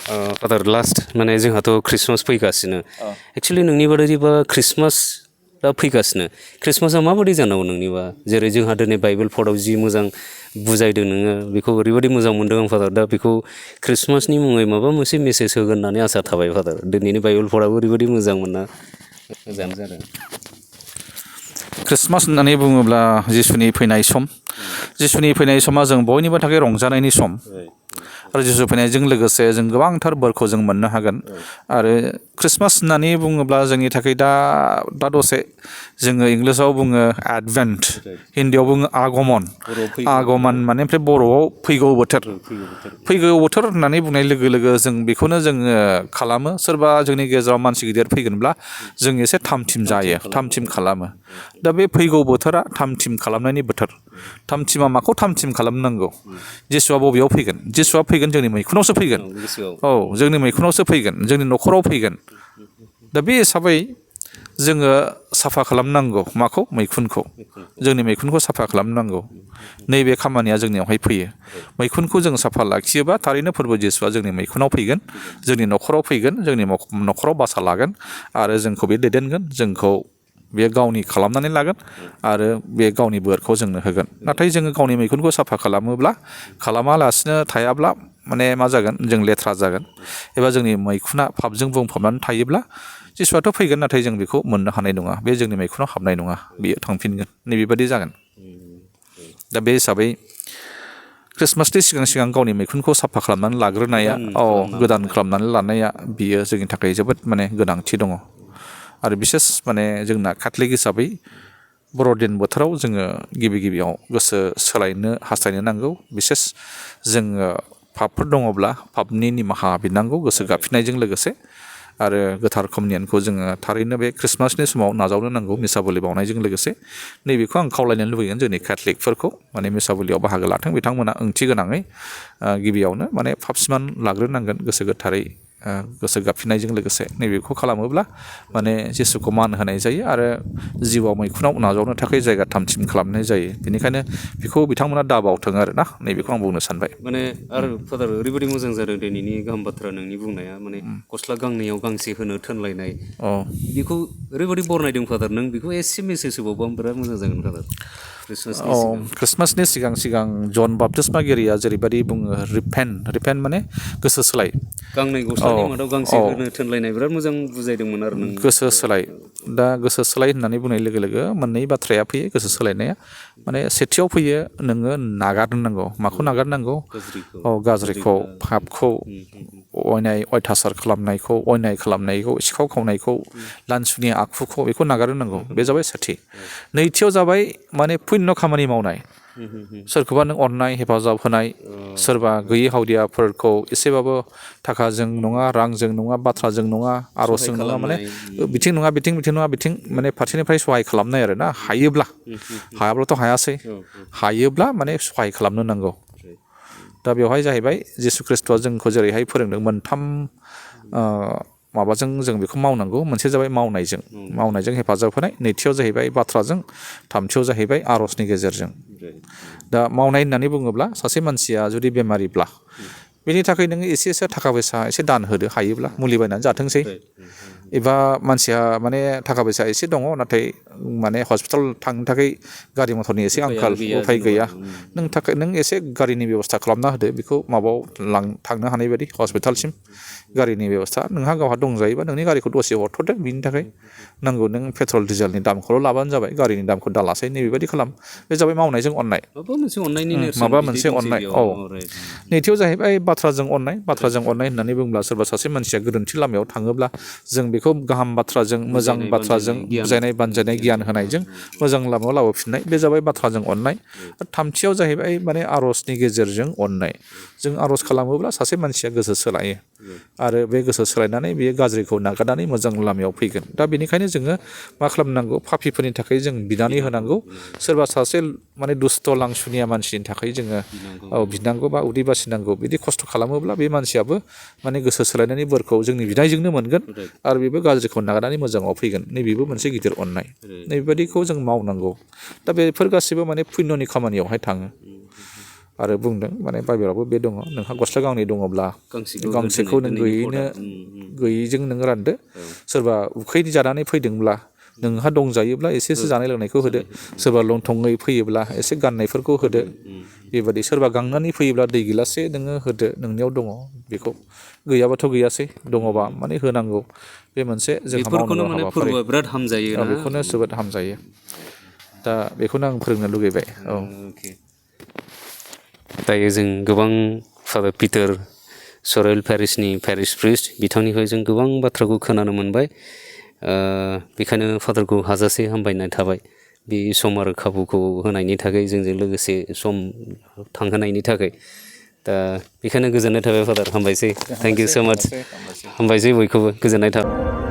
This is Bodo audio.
फादार लास्ट माने जोंहाथ' ख्रिस्टमास फैगासिनो एक्सुवेलि नोंनि बादिबा ख्रिस्टमासआ फैगासिनो ख्रिस्टमासआ माबायदि जानांगौ नोंनिबा जेरै जोंहा दिनै बाइबेल फटआव जि मोजां बुजायदों नोङो बेखौ ओरैबायदि मोजां मोनदों आं फादार दा बेखौ ख्रिस्टमासनि मुङै माबा मोनसे मेसेज होगोन होननानै आसा थाबाय फादार दिनैनि बाइबेल फटआबो ओरैबायदि मोजां मोनना मोजाङानो जादों ख्रिस्टमास होननानै बुङोब्ला जिसुनि फैनाय समा जों बयनिबो थाखाय रंजानायनि सम आरो जिसु फैनायजों लोगोसे जों गोबांथार बोरखौ जों मोननो हागोन आरो ख्रिस्टमास होननानै बुङोब्ला जोंनि थाखाय दा दसे जोङो इंलिसाव बुङो एडभेन्ट हिन्दीयाव बुङो आगमन माने ओमफ्राय बर'आव फैगौ बोथोर होननानै बुंनाय लोगो लोगो जों बेखौनो जोङो खालामो सोरबा जोंनि गेजेराव मानसि गिदिर फैगोनब्ला जों एसे थामथिम जायो थामथिम खालामो दा बे फैगौ बोथोरा थामथिम खालामनायनि बोथोर थामथिमा माखौ थामथिम खालामनांगौ जिसुआ बबेयाव फैगोन जिसुआ फैगोन जोंनि मैखुनावसो फैगोन जोंनि मैखुनावसो फैगोन जोंनि न'खराव फैगोन दा बे हिसाबै जोङो साफा खालामनांगौ माखौ मैखुनखौ जोंनि मैखुनखौ साफा खालामनांगौ नैबे खामानिया जोंनियावहाय फैयो मैखुनखौ जों साफा लाखियोबा थारैनो फोरबो जिसुआ जोंनि मैखुनाव फैगोन जोंनि न'खराव फैगोन जोंनि न'खराव बासा लागोन आरो जोंखौ बे दैदेनगोन जोंखौ बे गावनि खालामनानै लागोन आरो बे गावनि बोरखौ जोंनो होगोन नाथाय जोङो गावनि मैखुनखौ साफा खालामालासिनो थायाब्ला माने मा जागोन जों लेथ्रा जागोन एबा जोंनि मैखुना पापजों बुंफबनानै थायोब्ला जिसुआथ' फैगोन नाथाय जों बेखौ मोननो हानाय नङा बे जोंनि मैखुनाव हाबनाय नङा बेयो थांफिनगोन नैबेबादि जागोन दा बे हिसाबै ख्रिस्टमासनि सिगां गावनि मैखुनखौ साफा खालामनानै लाग्रोनाया गोदान खालामनानै लानाया बियो जोंनि थाखाय जोबोद माने गोनांथि दङ आरो बिसेस माने जोंना केथलिक हिसाबै बर'दिन बोथोराव जोङो गिबियाव गोसो सोलायनो हास्थायनो नांगौ बिसेस जोङो पापफोर दङब्ला पापनि निमाहा बिनांगौ गोसो गाबफिननायजों लोगोसे आरो गोथार कमिउनियनखौ जोङो थारैनो बे ख्रिस्टमासनि समाव नाजावनो नांगौ मिसा बुलि बावनायजों लोगोसे नैबेखौ आं खावलायनो लुबैगोन जोंनि केथलिकफोरखौ माने मिसा बुलियाव बाहागो लाथों बिथांमोना ओंथि गोनाङै गिबियावनो माने पापसिमान लाग्रोनांगोन गोसो गोथारै गोसो गाबफिननायजों लोगोसे नैबेखौ खालामोब्ला माने जिसुखौ मान होनाय जायो आरो जिउआव मैखुनाव नाजावनो थाखाय जायगा थामथिम खालामनाय जायो बेनिखायनो बेखौ बिथांमोना दाबावथों आरो ना नैबेखौ आं बुंनो सानबाय माने आरो फादार ओरैबायदि मोजां जादों दिनैनि गाहाम बाथ्रा नोंनि बुंनाया माने गस्ला गांनैयाव गांसे होनो थोनलायनाय बेखौ ओरैबायदि बरनायदों फादार नों बेखौ एसे मेसेज होबावबा बिराद मोजां जागोन फादार ख्रिस्टमासनि सिगां जन बाप्तिस्मागिरिया जेरैबायदि बुङो रिपेन्ट माने गोसो सोलाय गांनै गस्लानि मादाव गांसे होनो थोनलायनाय बिराद मोजां बुजायदोंमोन आरो नों गोसो सोलाय दा गोसो सोलाय होननानै बुंनाय लोगो लोगो मोननै बाथ्राया फैयो गोसो सोलायनाया माने सेथियाव फैयो नोङो नागारनांगौ माखौ नागारनांगौ गाज्रिखौ पापखौ अयथासार खालामनायखौ अयनाय खालामनायखौ सिखाव खावनायखौ लानसुनि आखुखौ बेखौ नागारनांगौ बे जाबाय सेथि नैथियाव जाबाय माने पुण्य खामानि मावनाय सोरखौबा नों अननाय हेफाजाब होनाय सोरबा गैयि हावदियाफोरखौ एसेबाबो थाखाजों नङा रांजों नङा बाथ्राजों नङा आरजजों नङा माने बिथिं नङा बिथिं माने फारसेनिफ्राय सहाय खालामनाय आरो ना हायाब्लाथ' हायासै हायोब्ला माने सहाय खालामनो नांगौ दा बेवहाय जाहैबाय जिसु ख्रिस्ट'आ जोंखौ जेरैहाय फोरोंदों मोनथाम माबाजों जों बेखौ मावनांगौ मोनसे जाबाय मावनायजों हेफाजाब होनाय नैथियाव जाहैबाय बाथ्राजों थामथियाव जाहैबाय आरजनि गेजेरजों दा मावनाय होननानै बुङोब्ला सासे मानसिया जुदि बेमारिब्ला बेनि थाखाय नोङो एसे थाखा फैसा एसे दान होदो हायोब्ला मुलि बायनानै जाथोंसै एबा मानसिया माने थाखा फैसा एसे दङ नाथाय माने हस्पिटाल थांनो थाखाय गारि मथरनि एसे आंखाल उफाय गैया नों एसे गारिनि बेब'स्था खालामना होदो बेखौ माबायाव थांनो हानाय बायदि हस्पिटालसिम गारिनि बेब'स्था नोंहा गावहा दंजायोबा नोंनि गारिखौ दसे हरथ'दो बिनि थाखाय नांगौ नों पेट्रल डिजेलनि दामखौल' लाबानो जाबाय गारिनि दामखौ दालासै नैबेबायदि खालाम बे जाबाय मावनायजों अननाय माबा मोनसे अननाय नैथियाव जाहैबाय बाथ्राजों अननाय होननानै बुङोब्ला सोरबा सासे मानसिया गोरोन्थि लामायाव थाङोब्ला जों बेखौ गाहाम बाथ्राजों मोजां बाथ्राजों बुजायनाय बानजायनाय गियान होनायजों मोजां लामायाव लाबोफिननाय बे जाबाय बाथ्राजों अननाय थामथियाव जाहैबाय माने आरजनि गेजेरजों अननाय जों आरज खालामोब्ला सासे मानसिया गोसो सोलायो आरो बे गोसो सोलायनानै बेयो गाज्रिखौ नागारनानै मोजां लामायाव फैगोन दा बेनिखायनो जोङो मा खालामनांगौ पापिफोरनि थाखाय जों बिनानै होनांगौ सोरबा सासे माने दुस्थ' लांसुनिया मानसिनि थाखाय जोङो बिनांगौ बा उदै बासिनांगौ बिदि खस्थ' खालामोब्ला बे मानसियाबो माने गोसो सोलायनायनि बोरखौ जोंनि बिनायजोंनो मोनगोन आरो बेबो गाज्रिखौ नागारनानै मोजाङाव फैगोन नैबेबो मोनसे गिदिर अननाय नैबेबादिखौ जों मावनांगौ दा बेफोर गासैबो माने पुण्यनि खामानियावहाय थाङो आरो बुंदों माने बाइबेलावबो बे दङ नोंहा गस्ला गांनै दङब्ला गांसेखौ नों गैयैजों नों रानदो सोरबा उखैनि जानानै फैदोंब्ला नोंहा दंजायोब्ला एसेसो जानाय लोंनायखौ होदो सोरबा लंथङै फैयोब्ला एसे गाननायफोरखौ होदो बेबादि सोरबा गांनानै फैयोब्ला दै गिलाससे नोङो होदो नोंनियाव दङ बेखौ गैयाबाथ' गैयासै दङबा माने होनांगौ बे मोनसे जोंहा मावनांगौ हाबाफारि बिराद हामजायो ना बेखौनो जोबोद हामजायो दा बेखौनो आं फोरोंनो लुगैबाय दायो जों गोबां फादार पिटार सरेल पेरिसनि पेरिस प्रिस्ट बिथांनिफ्राय जों गोबां बाथ्राखौ खोनानो मोनबाय बेखायनो फादारखौ हाजासे हामबायनाय थाबाय बे सम आरो खाबुखौ होनायनि थाखाय जोंजों लोगोसे सम थांहोनायनि थाखाय दा बेखायनो गोजोननाय थाबाय फादार हामबायसै थेंक इउ स' माच हामबायसै बयखौबो गोजोननाय थाबाय